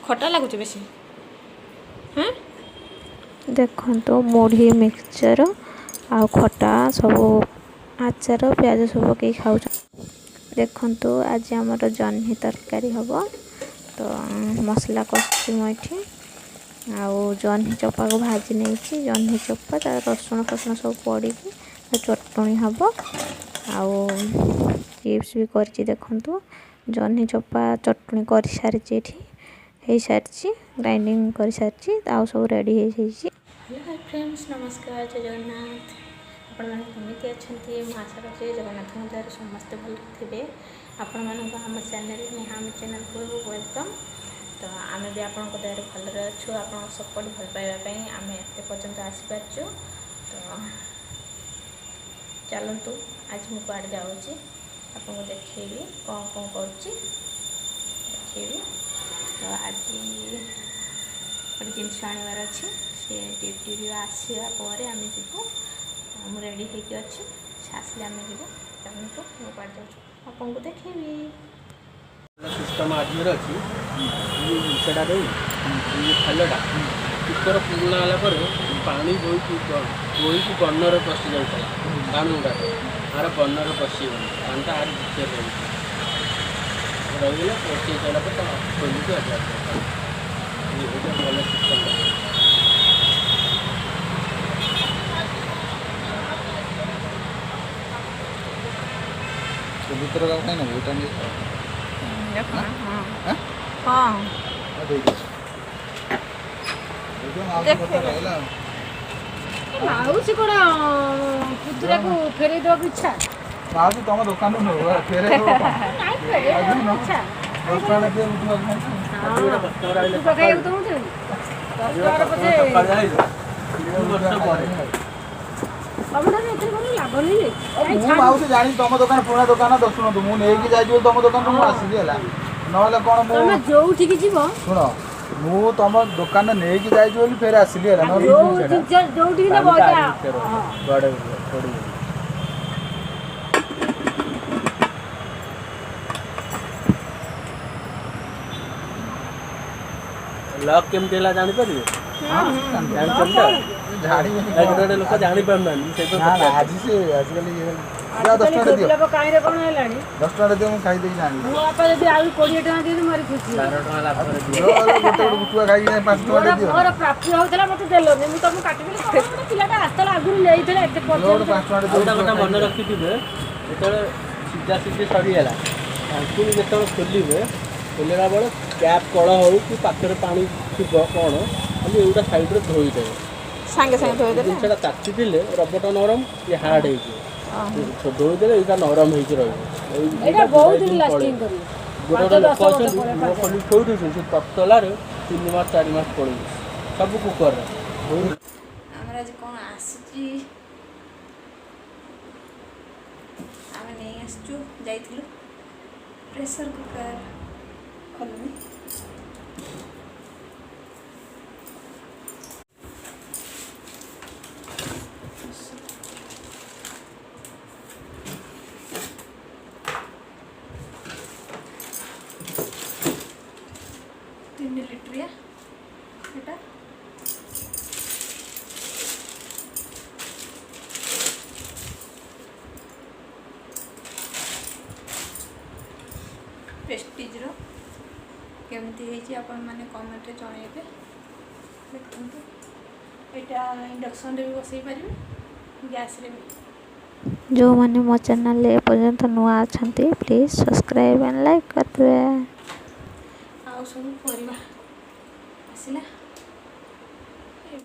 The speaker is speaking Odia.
ଖଟା ଲାଗୁଛି ବେଶୀ। ହଁ। ଦେଖନ୍ତୁ, ମୁଢ଼ି ମିକ୍ସଚର ଆଉ ଖଟା ସବୁ, ଆଚାର, ପିଆଜ ସବୁ ପକେଇକି ଖାଉଛନ୍ତି। ଦେଖନ୍ତୁ, ଆଜି ଆମର ଜହ୍ନି ତରକାରୀ ହେବ। ତ ମସଲା କଷୁଛି ମୁଁ ଏଠି ଆଉ ଜହ୍ନି ଚୋପାକୁ ଭାଜି ନେଇଛି। ଜହ୍ନି ଚୋପା, ତାର ରସୁଣ ଫସୁଣ ସବୁ ପଡ଼ିକି ଚଟଣି ହେବ ଆଉ ଚିପ୍ସ ବି କରିଛି। ଦେଖନ୍ତୁ, ଜହ୍ନି ଚୋପା ଚଟଣି କରିସାରିଛି, ଏଠି ହେଇସାରିଛି, ଗ୍ରାଇଣ୍ଡିଙ୍ଗ କରିସାରିଛି ଆଉ ସବୁ ରେଡ଼ି ହେଇଯାଇଛି। ହ୍ୟାଲୋ, ହାଇ ଫ୍ରେଣ୍ଡସ୍, ନମସ୍କାର, ଜୟ ଜଗନ୍ନାଥ। ଆପଣମାନେ କେମିତି ଅଛନ୍ତି? ମୁଁ ଆଶା କରୁଛି ଜଗନ୍ନାଥଙ୍କ ଦୟାରୁ ସମସ୍ତେ ଭଲ ଥିବେ। ଆପଣମାନଙ୍କୁ ଆମ ଚ୍ୟାନେଲ୍ ନେହା ଆମ ଚ୍ୟାନେଲ୍କୁ welcome. ତ ଆମେ ବି ଆପଣଙ୍କ ଦୟାରୁ ଭଲରେ ଅଛୁ। ଆପଣଙ୍କ ସପୋର୍ଟ, ଭଲ ପାଇବା ପାଇଁ ଆମେ ଏତେ ପର୍ଯ୍ୟନ୍ତ ଆସିପାରିଛୁ। ତ ଚାଲନ୍ତୁ, ଆଜି ମୁଁ କୁଆଡ଼େ ଯାଉଛି ଆପଣଙ୍କୁ ଦେଖେଇବି, କ'ଣ କ'ଣ କରୁଛି ଦେଖେଇବି। ତ ଆଜି ଗୋଟେ ଜିନିଷ ଆଣିବାର ଅଛି। ସେ ଡ୍ୟୁଟିରୁ ଆସିବା ପରେ ଆମେ ଯିବୁ। ମୁଁ ରେଡ଼ି ହେଇକି ଅଛି, ସେ ଆସିଲେ ଆମେ ଯିବୁ। ଚାଲନ୍ତୁ, ମୁଁ କୁଆଡ଼େ ଯାଉଛୁ ଆପଣଙ୍କୁ ଦେଖେଇବି। ସିଷ୍ଟମ୍ ଆଜିର ଅଛି। ଏଇ ଜିନିଷଟା ଦେଉ, ଏଇ ଖାଲଟା କୁକର ପୁରୁଣା ହେଲା ପରେ ପାଣି ବୋହିକି ବୋହିକି ବର୍ଣ୍ଣରେ ପଶି ଯାଉଥିଲା ପାଣି ଗୁଡ଼ାକ। ଆର ବର୍ଣ୍ଣରେ ପଶିବନି, ପାଣିଟା ଆର ଭିତରେ ରହିବ। ରହିଗଲେ ପଶି ସାରିଲା ପରେ ତାକୁ ଖୋଲିକି ଅଜାଡ଼ି ଏଇଟା ଭଲ ସିଷ୍ଟମ୍ଟା। ସେ ଭିତରେ କାଇଁ ନେବୁ? ଏଇଟା ନେଇ ହଁ। ଦେଇଦେଇଛି। ମାଉସୀ କଥା ରହିଲା। ମାଉସୀ କ'ଣ ପୁତୁରାକୁ ଫେରେଇ ଦେବାକୁ ଇଚ୍ଛା? ମାଉସୀ ତମ ଦୋକାନରୁ ନେବୁ, ଫେରେଇ ଦେବ? ନାଇଁ, ଫେରେଇ ଦେବାକୁ ଇଚ୍ଛା। 10 ଟଙ୍କା ଦିଅ, ବୁଝିବାକୁ। ତୁ ଖାଇବାକୁ ତମକୁ ଦେବି 10 ଟଙ୍କାର ପଛେ। ସକାଳେ ଆଇଲ ବର୍ଷ ପରେ। ତମଠାରୁ ଏଥିରେ কোনো ଲାଭ ନାହିଁ। ମୁଁ ମାଉସୀ ଜାଣିଛି ତମ ଦୋକାନ ପୁରୁଣା ଦୋକାନ। ଶୁଣନ୍ତୁ, ମୁଁ ନେଇକି ଯାଇଛି ବୋଲି ତମ ଦୋକାନରୁ ମୁଁ ଆସିଲି ହେଲା, ନହେଲେ କ'ଣ ମୁଁ ତମେ ଯୋଉଠିକି ଯିବ ଶୁଣ, ମୁଁ ତମ ଦୋକାନ ନେଇକି ଯାଇଛି ବୋଲି ଫେର ଆସିଲି ହେଲା, ନହେଲେ ଯୋଉ ଜିନିଷ ଯୋଉଠିକି ନେବ ଏଇଟା। କୁଆଡ଼େ ପଡ଼ିବ? ଲକ୍ କେମିତି ହେଲା ଜାଣିପାରିବେ? ଜାଣିଛନ୍ତି ତ? ଜାଣିବେନି? ଗୋଟେ ଗୋଟେ ଲୋକ ଜାଣିପାରୁନାହାନ୍ତି, ସେଇପାଇଁ ନା ନା। ପଚାରିଲି। ଆଜି ସେ ଆଜିକାଲି ଇଏ ଯାଅ, 10 ଆଜିକାଲି ଟଙ୍କା ଦିଅ। ଗୋଲାପ କାହିଁରେ କ'ଣ ହେଲାଣି। 10 ଟଙ୍କା ଦିଅ, ମୁଁ ଖାଇଦେଇକି ଜାଣିବି। ମୋ ବାପା ଯଦି ଆଉ 20 ଟଙ୍କା ଦିଅନ୍ତି, ମୋର ଖୁସି। 12 ଟଙ୍କା ଲାଭରେ ଦିଅ। ଗୋଟେ ଗୋଟେ ଗୁଟୁଆ ଖାଇକି ଯାଇ 5 ଟଙ୍କା ମୋର ଦିଅ। ମୋର ପ୍ରାପ୍ୟ ହଉଥିଲା, ମତେ ଦେଲନି, ମୁଁ ତମକୁ କାଟିଦେଲି। କଣ ଗୋଟେ ପିଲାଟା ଆସିଥିଲା, ଆଗରୁ ନେଇଥିଲା ଏତେ ଗୋଟେ ପର୍ଯ୍ୟନ୍ତ। 5 ଟଙ୍କା ଆଉ ଗୋଟେ କଥା ଦିଅ। ମନେ ରଖିଥିବେ, ଯେତେବେଳେ ସିଝା ସିଝି ସରିଗଲା, ଢାଙ୍କୁଣୀ ଯେତେବେଳେ ଖୋଲିବେ, ଖୋଲିଲା ବେଳେ ଟ୍ୟାପ୍ କଳ ହଉ କି ପାଖରେ ପାଣି ଥିବ କ'ଣ, ଖାଲି ଏଇଗୁଡ଼ା ସାଇଡ଼୍ରେ ଧୋଇଦେବେ। ସାଙ୍ଗେ ସାଙ୍ଗେ ଏ ଧୋଇଦେଲେ ଜିନିଷଟା ତାତିଥିଲେ ରବରଟା ନରମ, ଇଏ ହାର୍ଡ଼ ହେଇଯିବ। ଧୋଇଦେଲେ ଏଇଟା ନରମ ହେଇକି ରହିବ। ଏଇଟା ଏଇଟା ବହୁତ ଗୁଡ଼ାଏ ଦିନ ଦିନ ଲାଷ୍ଟିଂ ପଳେଇବ। କରିବ। ଗୋଟେ ପାଞ୍ଚ ଗୋଟେ ଲୋକ ଦଶ ବର୍ଷ ଅଛନ୍ତି ପରେ। ମୁହଁ ଖୋଲିକି ଥୋଇ ଦେଉଛନ୍ତି, ସେ ତତଲାରେ 3 ମାସ 4 ମାସ ପଳଉଛି ସବୁ କୁକରରେ। ଆମର ଆଜି କ'ଣ ଆସିଛି, ଆମେ ନେଇ ଆସିଛୁ, ଯାଇଥିଲୁ, ପ୍ରେସର କୁକର। ଖୋଲୁନି। 3 ଲିଟରିଆ ଏଟା। ପ୍ରେଷ୍ଟିଜ୍ର। କେମିତି ହେଇଛି ଆପଣମାନେ କମେଣ୍ଟରେ ଜଣାଇବେ। ଦେଖନ୍ତୁ, ଏଇଟା ଇଣ୍ଡକ୍ସନରେ ବି ବସେଇ ପାରିବେ, ଗ୍ୟାସ୍ରେ ବି। ଯେଉଁମାନେ ମୋ ଚ୍ୟାନେଲରେ ଏପର୍ଯ୍ୟନ୍ତ ନୂଆ ଅଛନ୍ତି, ପ୍ଲିଜ୍ ସବସ୍କ୍ରାଇବ୍ ଆଣ୍ଡ ଲାଇକ୍ କରିଦେବେ। ଆଉ ସବୁ ପରିବା ଆସିଲା।